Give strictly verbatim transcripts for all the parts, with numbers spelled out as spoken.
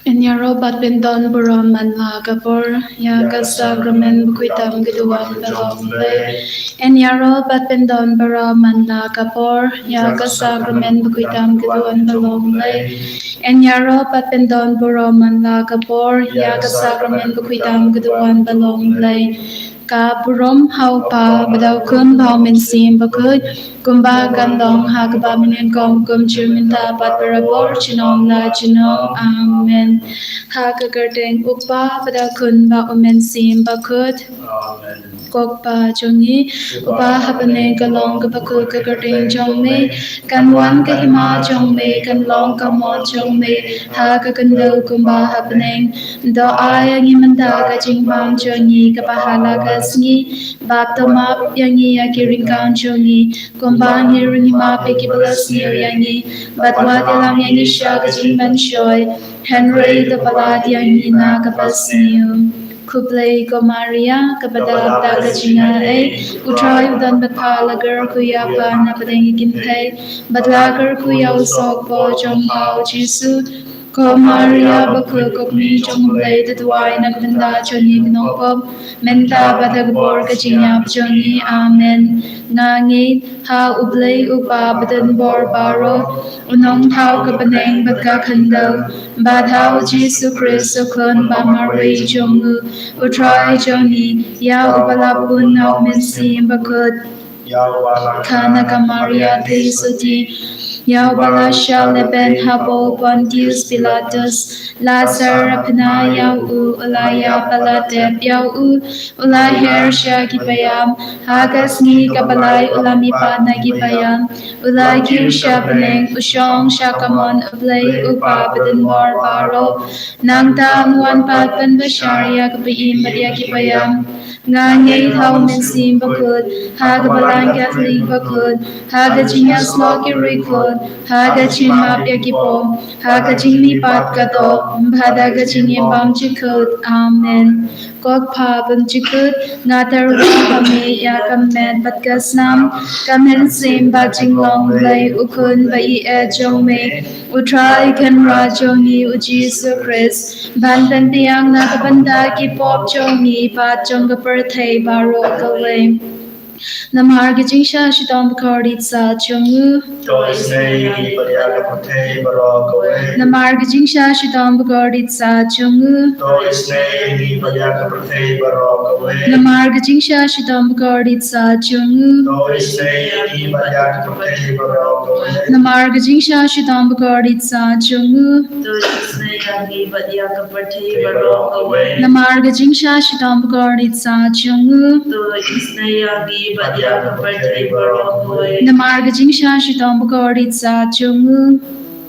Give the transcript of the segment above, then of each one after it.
Yn ïaroh bad pyndon burom man la ka por, ïa ka sakramen bakhuid tam ka duwan ba long Blei. Yn ïaroh bad pyndon burom man la ka por, ïa ka sakramen bakhuid tam ka duwan ba long Blei. Yn ïaroh bad pyndon burom man la ka por, ïa ka sakramen bakhuid tam ka duwan ba long Blei. Ka burom ha u Kpa bad ha u Khun bad ha u Mynsiem Bakhuid, kumba kan long ha kaba mynnyngkong, kum junom mynta bad barabor junom la junom. Amen. Ha ka kyrteng u Kpa bad u Khun bad u Mynsiem Bakhuid. Amen. Ko Kpa jong ngi uba ha bneng, ka long kaba khuid ka kyrteng jong me, kan wan ka hima jong me, kan long ka mon jong me ha ka khyndew kumba ha bneng. To ai ïa ngi mynta ka jingbam jong ngi kaba ha la ka sngi, bad to map ïa ngi ïa ki ryngkang jong ngi, kumba ngi ruh ngi map ïa kiba la sniew ïa ngi, bad wat ïalam ïa ngi sha ka jingpynshoi, hynrei to pyllait ïa ngi na kaba sniew. Khublei ko Maria, kaba dap da ka jingaiei, u Trai u don bad pha, la kyrkhu ïa pha na pdeng ki kynthei, bad la kyrkhu ïa u sohbor jong pha u Jisu. Ko Maria bakhuid, ko Kmie jong u Blei, to duwai na ka bynta jong ngi ki nongpop, mynta bad ha ka por ka jingïap jong ngi. Amen. Nga ngeit ha u Blei u Kpa badonbor baroh, u nongthaw ka bneng bad ka khyndew, bad ha u Jisu Khrist u Khun ba marwei jong u, u Trai jong ngi, ïa uba la bun na u Mynsiem Bakhuid, ïa uba la kha na ka Maria Theisotti, ïa uba la shah lehbeiñ hapoh u Pontius Pilatus, la syrphna ïa u, u la ïap bad la tep ïa u, u la her sha ki paidbah, ha ka sngi kaba lai u la mihpat na ki paidbah, u la kiew sha bneng, u shong sha ka mon u Blei u Kpa badonbor baroh. Nangta un wan pat ban bishar ïa ka ba im bad ïa ki ba ïam. Nga ngeit ha u Mynsiem Bakhuid, ha ka Balang Katholik bakhuid, ha ka jingïasyllok ki riewkhuid, ha ka jingmap ïa ki pop, ha ka jingmihpat ka doh, bad ha ka jingim bymjukut. Amen. Ko Kpa bymjukut, nga tyrwa ha me ïa ka met bad ka snam, ka mynsiem bad jinglong Blei u Khun ba ïeit jong me, u Trai Kynrad jong ngi u Jisu Khrist, ban pynbiang na ka bynta ki pop jong ngi bad jong ka pyrthei baroh kawei. Namar ka jingshah shitom bakordit sah jong u. To isynei ïa ngi bad ïa ka pyrthei baroh kawei. Namar ka jingshah shitom bakordit sah jong u. To isynei ïa ngi bad ïa ka pyrthei baroh kawei. Namar ka jingshah shitom bakordit sah jong u. To isynei ïa ngi bad ïa ka pyrthei baroh kawei. Namar ka jingshah shitom bakordit sah jong u. To isynei ïa ngi bad ïa ka pyrthei baroh kawei. Namar ka jingshah shitom bakordit sah jong u. To isynei ïa ngi bad ïa ka pyrthei baroh kawei. Namar ka jingshah shitom bakordit sah jong u.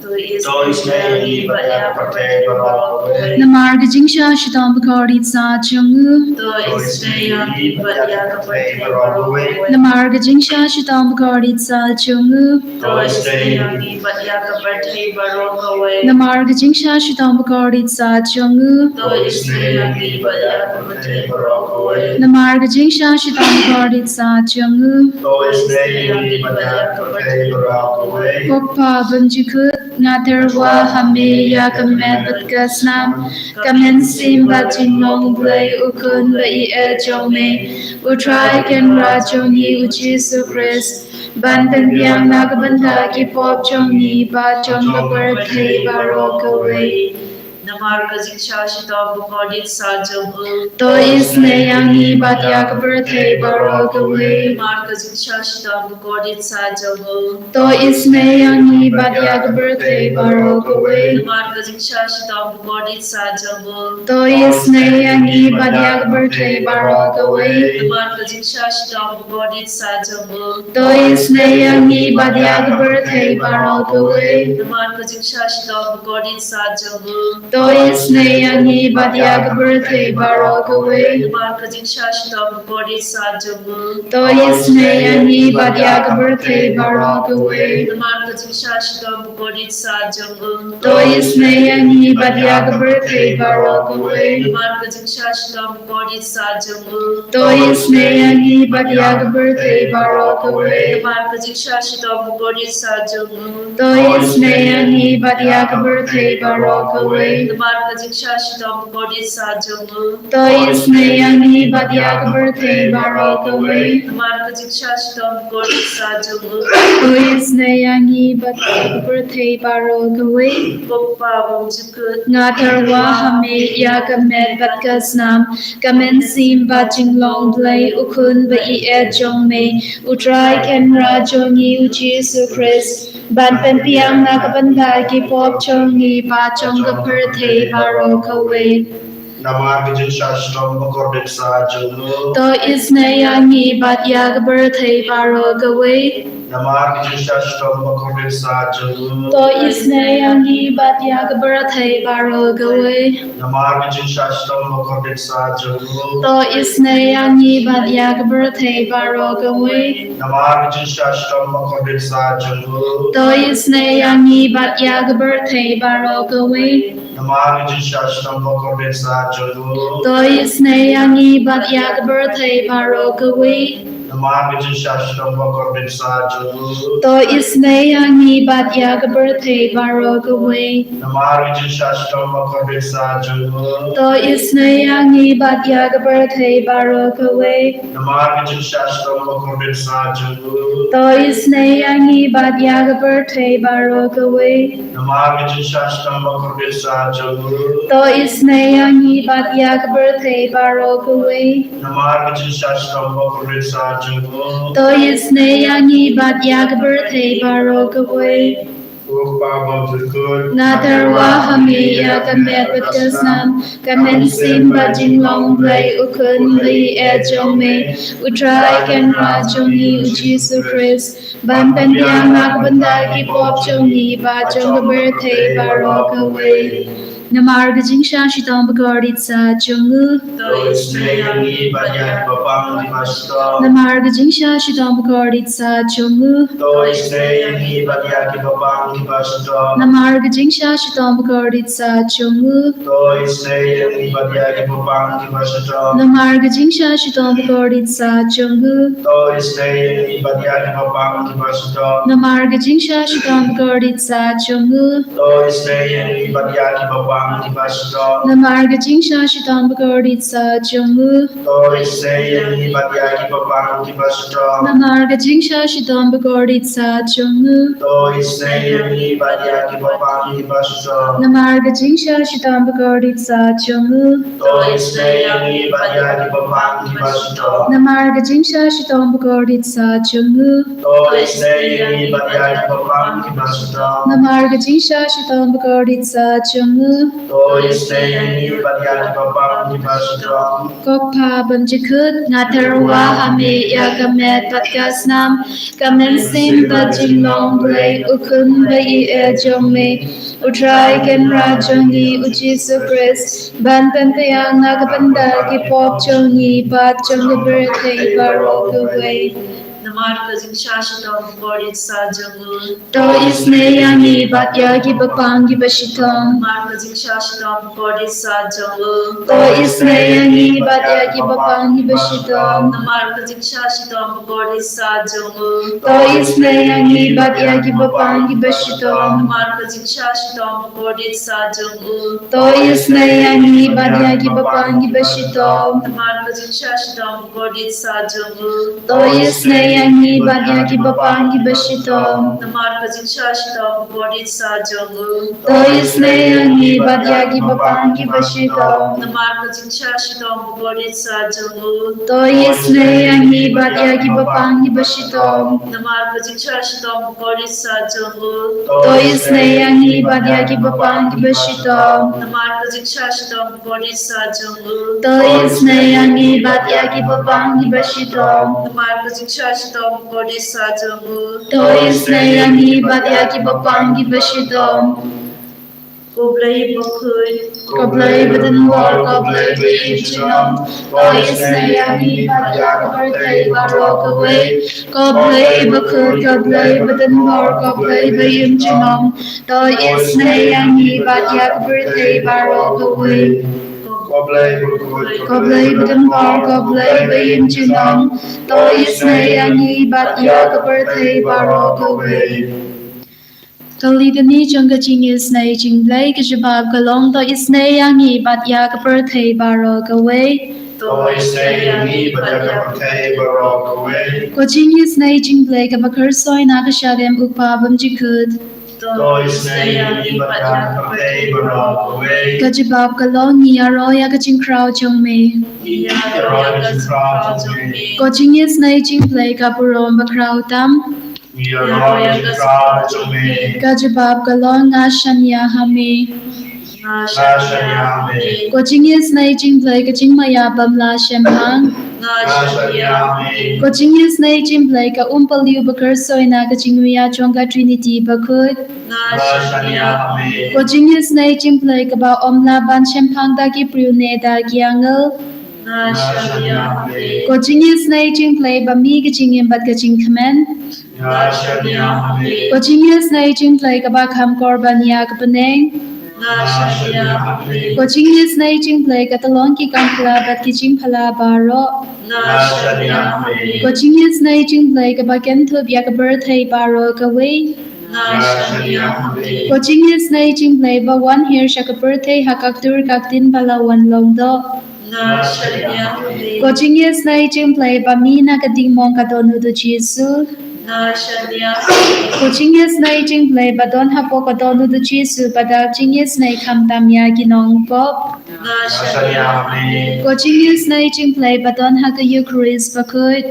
To isynei ïa ngi bad ïa ka pyrthei baroh kawei. Namar ka jingshah shitom bakordit sah jong u. To isynei ïa ngi bad ïa ka pyrthei baroh kawei. Namar ka jingshah shitom bakordit sah jong u. To isynei ïa ngi bad ïa ka pyrthei baroh kawei. Namar ka jingshah shitom bakordit sah jong u. To isynei ïa ngi bad ïa ka pyrthei baroh kawei. Namar ka jingshah shitom bakordit sah jong u. To isynei ïa ngi bad ïa ka pyrthei baroh kawei. Ko Kpa bymjukut, nga tyrwa ha me ïa ka met bad ka snam, ka mynsiem bad jinglong Blei u Khun ba ïeit jong me, u Trai Kynrad jong ngi u Jisu Khrist, ban pynbiang na ka bynta ki pop jong ngi bad jong ka pyrthei baroh kawei. Namar ka jingshah shitom bakordit sah jong u. To isynei ïa ngi bad ïa ka pyrthei baroh kawei. Namar ka jingshah shitom bakordit sah jong u. To isynei ïa ngi bad ïa ka pyrthei baroh kawei. Namar ka jingshah shitom bakordit sah jong u. To isynei ïa ngi bad ïa ka pyrthei baroh kawei. Namar ka jingshah shitom bakordit sah jong u. To isynei ïa ngi bad ïa ka pyrthei baroh kawei. Namar ka jingshah shitom bakordit sah jong u. To isynei ïa ngi bad ïa ka pyrthei baroh kawei. Namar ka jingshah shitom bakordit sah jong u. To isynei ïa ngi bad ïa ka pyrthei baroh kawei. Namar ka jingshah shitom bakordit sah jong u. To isynei ïa ngi bad ïa ka pyrthei baroh kawei. Namar ka jingshah shitom bakordit sah jong u. To isynei ïa ngi bad ïa ka pyrthei baroh kawei. Namar ka jingshah shitom bakordit sah jong u. To isynei ïa ngi bad ïa ka pyrthei baroh kawei. Namar ka jingshah shitom bakordit sah jong u. To isynei ïa ngi bad ïa ka pyrthei baroh kawei. Namar ka jingshah shitom bakordit sah jong u. To isynei ïa ngi bad ïa ka pyrthei baroh kawei. Ko Pa bymjukut. Nga tyrwa ha me ïa ka met bad ka snam, ka mynsiem bad jinglong Blei, u Khun ba ïeit jong me, u Trai Kynrad jong ngi u Jisu Khrist, ban pynbiang na ka bynta ki pop jong ngi bad jong ka pyrthei baroh kawei. Namar ka jingshah shitom bakordit sah jong u. To isynei ïa ngi bad ïa ka pyrthei baroh kawei. Namar ka jingshah shitom bakordit sah jong u. To isynei ïa ngi bad ïa ka pyrthei baroh kawei. Namar ka jingshah shitom bakordit sah jong u. To isynei ïa ngi bad ïa ka pyrthei baroh kawei. Namar ka jingshah shitom bakordit sah jong u. To isynei ïa ngi bad ïa ka pyrthei baroh kawei. Namar ka jingshah shitom bakordit sah jong u. To isynei ïa ngi bad ïa ka pyrthei baroh kawei. Namar ka jingshah shitom bakordit sah jong u. To isynei ïa ngi bad ïa ka pyrthei baroh kawei. Namar ka jingshah shitom bakordit sah jong u. To isynei ïa ngi bad ïa ka pyrthei baroh kawei. Namar ka jingshah shitom bakordit sah jong u. To isynei ïa ngi bad ïa ka pyrthei baroh kawei. Namar ka jingshah shitom bakordit sah jong u. To isynei ïa ngi bad ïa ka pyrthei baroh kawei. Namar ka jingshah shitom bakordit sah jong u. To isynei ïa ngi bad ïa ka pyrthei baroh kawei. Ko Pa bymjukut. Nga tyrwa ha me ïa ka met bad ka snam, ka mynsiem bad jinglong Blei, u Khun ba ïeit jong me, u Trai Kynrad jong ngi u Jisu Khrist, ban pynbiang na ka bynta ki pop jong ngi bad jong ka pyrthei baroh kawei. Namar ka jingshah shitom bakordit sah jong u. To isynei ïa ngi bad ïa ki bapang kiba shitom. Namar ka jingshah shitom bakordit sah jong u. To isynei ïa ngi bad ïa ki bapang kiba shitom. Namar ka jingshah shitom bakordit sah jong u. To isynei ïa ngi bad ïa ki bapang kiba shitom. Namar ka jingshah shitom bakordit sah jong u. To isynei ïa ngi bad ïa ki bapang kiba shitom. Namar ka jingshah shitom bakordit sah jong u. To isynei ïa ngi bad ïa ki bapang kiba shitom. Namar ka jingshah shitom bakordit sah jong u. To isynei ïa ngi bad ïa ki bapang kiba shitom. Namar ka jingshah shitom bakordit sah jong u. To isynei ïa ngi bad ïa ki bapang kiba shitom. Namar ka jingshah shitom bakordit sah jong u. To isynei ïa ngi bad ïa ki bapang kiba shitom. Namar ka jingshah shitom bakordit sah jong u. To isynei ïa ngi bad ïa ki bapang kiba shitom. Namar ka jingshah shitom bakordit sah jong u. To isynei ïa ngi bad ïa ki bapang kiba shitom. Ko Pa bymjukut, nga tyrwa ha me ïa ka met bad ka snam, ka mynsiem bad jinglong Blei, u Khun ba ïeit jong me, u Trai Kynrad jong ngi u Jisu Khrist, ban pynbiang na ka bynta ki pop jong ngi bad jong ka pyrthei baroh kawei. Namar ka jingshah shitom bakordit sah jong u. To isynei ïa ngi bad ïa ki bapang kiba shitom. Namar ka jingshah shitom bakordit sah jong u. To isynei ïa ngi bad ïa ki bapang kiba shitom. Namar ka jingshah shitom bakordit sah jong u. To isynei ïa ngi bad ïa ki bapang kiba shitom. Namar ka jingshah shitom bakordit sah jong u. To isynei ïa ngi bad ïa ki bapang kiba shitom. Namar ka jingshah shitom bakordit sah jong u. To isynei ïa ngi bad ïa ki bapang kiba shitom. Namar ka jingshah shitom bakordit sah jong u. To isynei ïa ngi bad ïa ki bapang kiba shitom. Namar ka jingshah shitom bakordit sah jong u. To isynei ïa ngi bad ïa ki bapang kiba shitom. Namar ka jingshah shitom bakordit sah jong u. To isynei ïa ngi bad ïa ki bapang kiba shitom. Namar ka jingshah shitom bakordit sah jong u. To isynei ïa ngi bad ïa ki bapang kiba shitom. Namar ka jingshah shitom bakordit sah jong u. To isynei ïa ngi bad ïa ki bapang kiba shitom. Ko Blei bakhuid. Ko Blei badonbor, ko Blei baïeit jong ngi. To isynei ïa ngi bad ïa ka pyrthei baroh kawei. Ko Blei bakhuid, ko Blei badonbor, ko Blei baïeit jong ngi. To isynei ïa ngi bad ïa ka pyrthei baroh kawei. Ko Blei bakhuid, ko Blei badonbor, ko Blei baïeit jong ngi. To isynei ïa ngi bad ïa ka pyrthei baroh kawei. Ka litany jong ka jingisynei jong U Blei. Ka jubab ka long: To isynei ïa ngi bad ïa ka pyrthei baroh kawei. To isynei ïa ngi bad ïa ka pyrthei baroh kawei. Ka jingisynei jong U Blei kaba kyrshoi na ka shadem U Kpa bymjukut. To isynei ïa ngi bad ïa ka pyrthei baroh kawei. Ka jubab ka long: Ngi ïaroh ïa ka jingkhraw jong me. Ngi ïaroh ïa ka jingkhraw jong me. Ka jingisynei jong U Blei ka burom bakhraw tam. Ngi ïaroh ïa ka jingkhraw jong me. Ka jubab ka long: Nga shaniah ha me. Nga shaniah ha me. Ka jingisynei jong U Blei ka jingmaïa bym lah shemphang. Nga shaniah ha me. Ka jingisynei jong U Blei ka umpylliej bakyrshoi na ka jingmih jong ka Trinity bakhuid. Nga shaniah ha me. Ka jingisynei jong U Blei kaba ym lah ban shemphang da ki briew ne da ki angel. Nga shaniah ha me. Ka jingisynei jong U Blei ba mih ka jingim bad ka jingkmen. Nga shaniah ha me. Ka jingisynei jong U Blei kaba kham kor ban ïa ka bneng. Nga shaniah ha me. Ka jingisynei jong U Blei ka tyllong ki kam pla bad ki jingpla baroh. Nga shaniah ha me. Ka jingisynei jong U Blei kaba kynthup ïa ka pyrthei baroh kawei. Nga shaniah ha me. Ka jingisynei jong U Blei ba wan hiar sha ka pyrthei ha ka ktur ka ktien ba la wan long doh. Nga shaniah ha me. Ka jingisynei jong U Blei ba mih na ka ding mong ka dohnud U Jisu. Nga shaniah ha me. Ka jingisynei jong U Blei ba don hapoh ka dohnud U Jisu ba da jingisynei khamtam ïa ki nongpop. Nga shaniah ha me. Ka jingisynei jong U Blei ba don ha ka Eukharist bakhuid.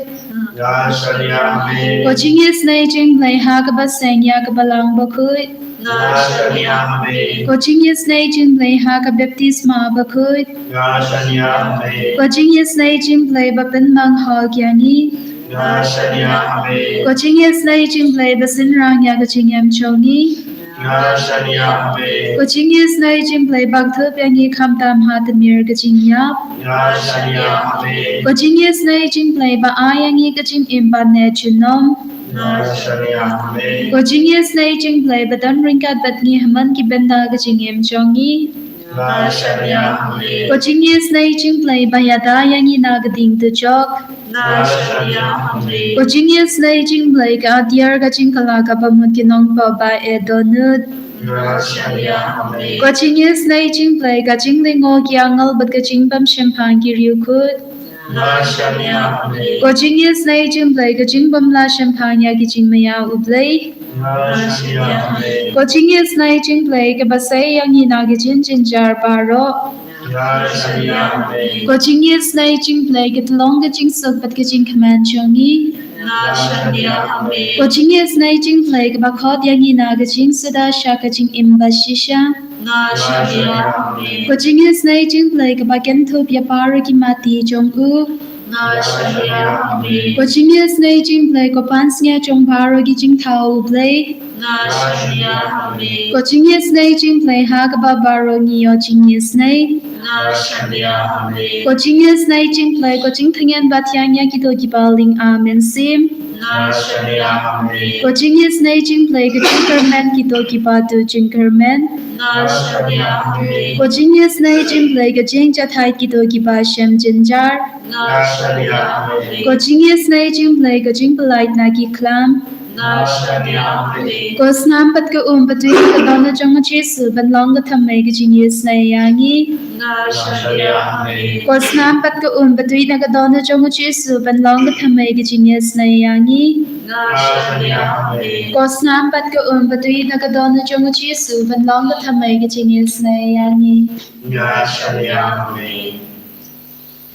Nga shaniah ha me. Ka jingisynei jong U Blei ha kaba seng ïa ka Balang bakhuid. Nga shaniah ha me. Ka jingisynei jong U Blei ha ka baptisma bakhuid. Nga shaniah ha me. Ka jingisynei jong U Blei ba pynmang hok ïa ngi. Nga shaniah ha me. Ka jingisynei jong U Blei ba synran ïa ka jingim jong ngi. Nga shaniah ha me. Ka jingisynei jong U Blei ba kthup ïa ngi khamtam ha tmier ka jingïap. Nga shaniah ha me. Ka jingisynei jong U Blei ba ai ïa ngi ka jingim ba neh junom. Nga shaniah ha me. Ka jingisynei jong U Blei ba don ryngkat bad ngi ha man ki bynta ka jingim jong ngi. Nga shaniah ha me. Ka jingisynei jong U Blei ba ïada ïa ngi na ka ding dujok. Nga shaniah ha me. Ka jingisynei jong U Blei ka atiar ka jingkylla kaba mut ki nongpop ba eh dohnud. Nga shaniah ha me. Ka jingisynei jong U Blei ka jinglyngngoh ki angel bad ka jingbymshemphang ki riewkhuid. Nga shaniah ha me. Ka jingisynei jong U Blei ka jingbymlah shemphang ïa ki jingmaïa U Blei. Nga shaniah ha me. Ka jingisynei jong U Blei kaba sei ïa ngi na ki jingjynjar baroh. Nga shaniah ha me. Ka jingisynei jong U Blei ka tyllong ka jingsuk bad ka jingkmen jong ngi. Nga shaniah ha me. Ka jingisynei jong U Blei kaba khot ïa ngi na ka jingsuda sha ka jingim bashisha. Nga shaniah ha me. Ka jingisynei jong U Blei kaba kynthup ïa baroh ki mati jong u. Nga shaniah ha me. Ka jingisynei jong U Blei ka pansngiat jong baroh ki jingthaw U Blei. Nga shaniah ha me. Ka jingisynei jong U Blei ha kaba baroh ngi ïoh jingisynei. Nga shaniah ha me. Ka jingisynei jong U Blei ka jingthngen ba thiang ïa kito kiba ling, amen, sim. Nga shaniah ha me. Ka jingisynei jong U Blei ka jingkyrmen kito kiba duh jingkyrmen. Nga shaniah ha me. Ka jingisynei jong U Blei ka jingjahthait kito kiba shem jynjar. Nga shaniah ha me. Ka jingisynei jong U Blei ka jingpyllait na ki khlam. Nga shaniah ha me. Ka snam bad ka um ba tui na ka dohnud jong u Jisu ban long ka thymmei ka jingisynei ïa ngi. Nga shaniah ha me. Ka snam bad ka um ba tui na ka dohnud jong u Jisu ban long ka thymmei ka jingisynei ïa ngi. Nga shaniah ha me. Ka snam bad ka um ba tui na ka dohnud jong u Jisu ban long ka thymmei ka jingisynei ïa ngi. Nga shaniah ha me.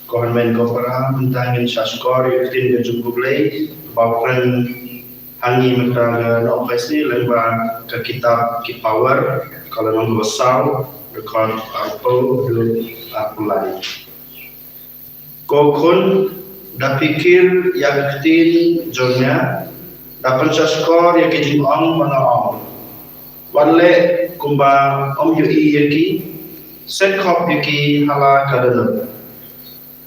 Ko hynmen ko para, mynta ngin sa shkor ïa ka ktien ka jong U Blei ba u kren ha ngi mynta ka Nongpynim lyngba ka kitab Ki Power, ka lynnong kaba saw, dkhot arphew haduh arphew lai. Ko khun, da phikir ïa ka ktien jong nga, da pynshahshkor ïa ka jingong ba nga ong. Wat leh kumba ym ïohi ïa ki, set khop ïa ki ha la ka dohnud.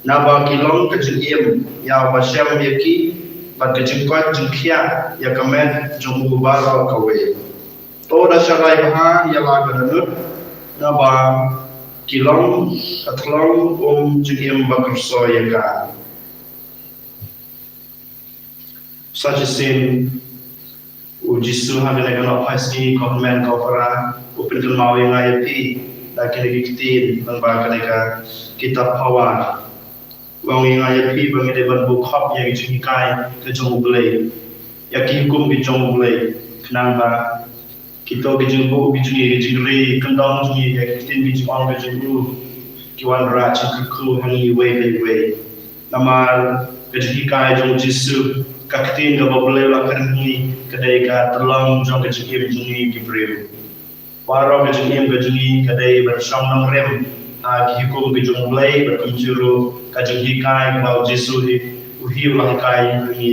Naba ki long ka jingim ïa uba shem ïa ki, bad ka jingkoit jingkhiah ïa ka met jong u baroh kawei. To da sharai bha ïa la ka dohnud, naba ki long ka thlong um jingim ba kyrso ïa ka. Sa shisien U Jisu ha kane ka nohphai sngi, ko hynmen ko para, u pynkynmaw ïa nga ïa phi da kine ki ktien lyngba kane ka kitab Pawar. U ong ïa nga ïa phi ba ngi dei ban buh khop ïa ki jinghikai ka jong U Blei, ïa ki hukum ki jong U Blei, khnang ba kito ki jingbuh ki jong ngi, ki jingri kyndong jong ngi ïa ki ktien ki jingong ki jong U ki wanrah jingkyrkhu ha ngi iwei pa iwei. Namar ka jinghikai jong U Jisu, ka ktien kaba U Blei u la kren ha ngi, ka dei ka tyllong jong ka jingim jong ngi ki briew. Baroh ka jingim ka jong ngi ka dei ban shong nongrim ha ki hukum ki jong U Blei, bad kumjuh ruh ka jinghikai kaba U Jisu hi, u hi u la hikai ha ngi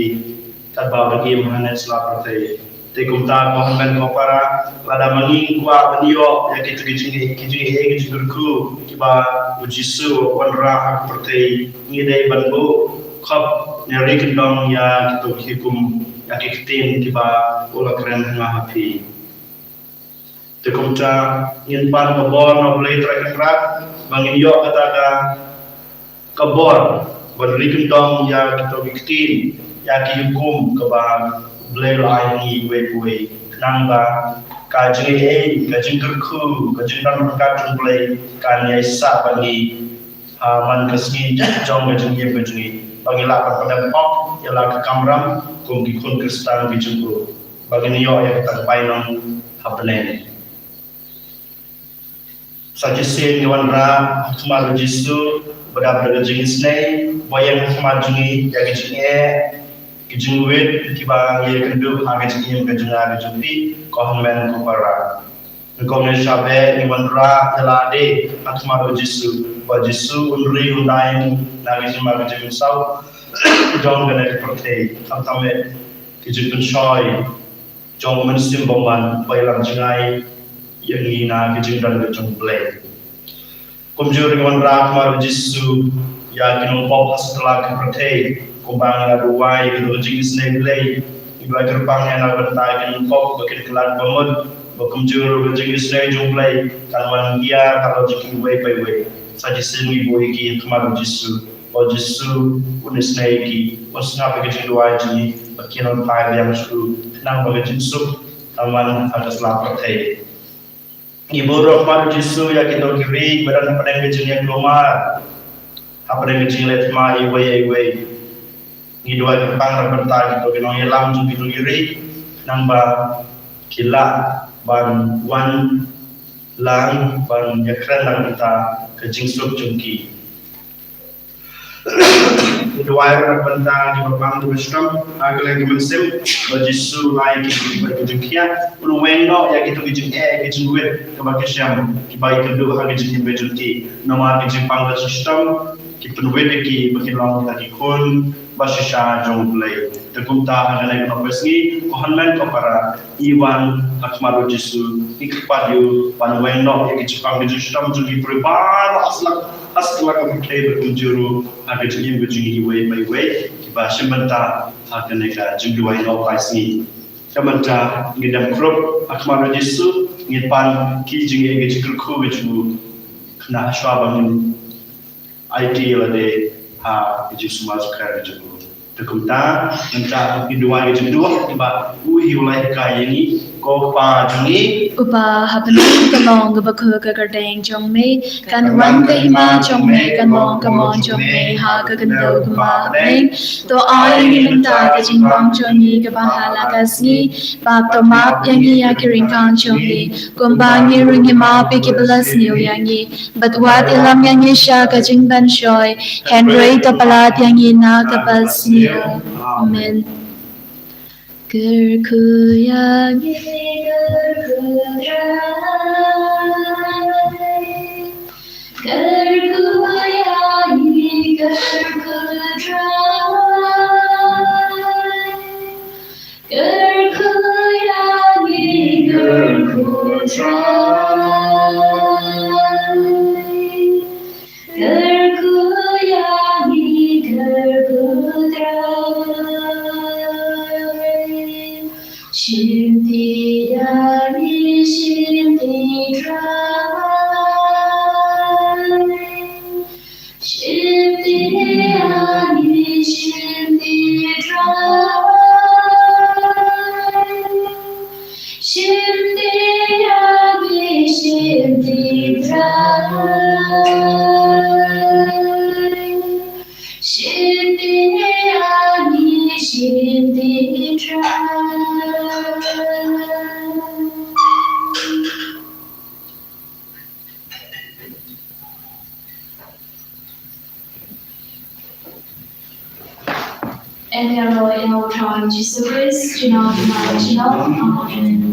katba u dang im hangne sha la pyrthei. Te kumta ko hynmen ko para, lada ma ngi kwah ban ïoh ïa kito ki jing, ki jingeh, ki jingkyrkhu kiba U Jisu u wanrah ha ka pyrthei, ngi dei ban buh khop ne ri kyndong ïa kito ki hukum, ïa ki ktien kiba u la kren ha nga ha phi. Te kumta ngin pan ka bor na U Blei Trai Kynrad ba ngin ïoh kata ka, ka bor ban ri kyndong ïa kito ki ktien, ïa ki hukum kaba U Blei u la ai ha ngi iwei pa iwei, khnang ba ka jingaiei, ka jingkyrkhu, ka jingdon ryngkat jong U Blei kan ïai sah bad ngi ha man ka sngi jong ka jingim ka jong ngi, ba ngi lah ban pyndem hok ïa la ka kamram kum ki khun Khristan ki jong U, ba ngin ïoh ïa kata ka bainong ha bneng. Sa shisien ngi wanrah ha khmat U Jisu, ba dap da ka jingisynei, ba ïeng ha khmat jong ngi ïa ki jingeh, ki jingwit kiba ngi ïakynduh ha ka jingim ka jong nga ka jong phi, ko hynmen ko para. Nyngkong ngi shah beh ngi wanrah ïa lade ha khmat U Jisu, ba U Jisu un ri un dai na ka jingma ka jingmynsaw jong kane ka pyrthei, khamtam eh ki jingpynshoi jong U Mynsiem Bakhuid, ba ïalam jngai ïa ngi na ka jingdon ka jong U Blei. Kumjuh ruh ngi wanrah ha khmat U Jisu ïa ki nongpop ha satlak ka pyrthei, kumba ngi la duwai ïa kito ki jingisynei Blei. Ngi duwai kyrpang ïa na ka bynta ki nongpop ba kin khlad ba mut, ba kumjuh ruh ka jingisynei jong U Blei kan wan hiar halor jong ki iwei pa iwei. Sa shisien ngi buh ïa ki ha khmat U Jisu, ba U Jisu un isynei ïa ki, un sngap ïa ka jingduwai jong ngi, ba kin wan phai biang sha U, khnang ba ka jingsuk kan wan ha ka sla pyrthei. Ngi buh ruh ha khmat U Jisu ïa kito ki ri ba don hapdeng ka jingïakulmar, hapdeng ka jingleh thma iwei ïa iwei. Ngi duwai kyrpang na ka bynta kito ki nongïalam jong kito ki ri, khnang ba ki lah ban wan lang ban ïakren na ka bynta ka jingsuk jong ki. Ngi duwai ruh na ka bynta kiba pang kiba shitom ha kylleng ka mynsiem, ba U Jisu un ai ïa ki ka jingkhiah, un weng noh ïa kito ki jingeh ki jingwit kiba ki shem, kiba ïakynduh ha ka jingim ka jong ki. Namar ka jingpang ka jingshitom ki pynwit ïa ki ba kin long kita ki khun ba shisha jong U Blei. Te kumta ha kane ka nohphai sngi, ko hynmen ko para, ngi wan ha khmat U Jisu, ngi kyrpad ïa U ban weng noh ïa ka jingpang ka jingshitom jong ki briew baroh ha satlak, ha satlak ka pyrthei, bad kumjuh ruh ha ka jingim ka jong ngi iwei pa iwei kiba shim bynta ha kane ka jingduwai nohphai sngi. Te mynta ngin dem khrup ha khmat U Jisu, ngin pan ki jingeh ki jingkyrkhu ki jong U, khnang hashwa ba ngin aiti ïa lade ha ka jingsumar sukher ka jong U. Te kumta, mynta ngin duwai ka jingduwai kiba U hi u la hikai ïa ngi, Ko Kpa jong ngi uba ha bneng, ka long kaba khuid ka kyrteng jong me, kan wan ka hima jong me, kan long ka mon jong me ha ka khyndew kumba ha bneng. To ai ïa ngi mynta ka jingbam jong ngi kaba ha la ka sngi, bad to map ïa ngi ïa ki ryngkang jong ngi, kumba ngi ruh ngi map ïa kiba la sniew ïa ngi. Bad wat ïalam ïa ngi sha ka jingpynshoi, hynrei to palat ïa ngi na kaba sniew. Amen. Kyrkhu ïa ngi, kyrkhu Trai. Kyrkhu ïa ngi, kyrkhu Trai. Kyrkhu ïa ngi, kyrkhu Trai. Kyrkhu ïa ngi, kyrkhu Trai. Shim ti ïa ngi, shim ti Trai. Shim ti ïa ngi, shim ti Trai. Shim te ïa ngi, shim te Trai. Shim te ïa ngi, shim te Trai. Em ïa ro ïa u Trai Jisu Khrist, jingkyrkhu jong ngi. Amen.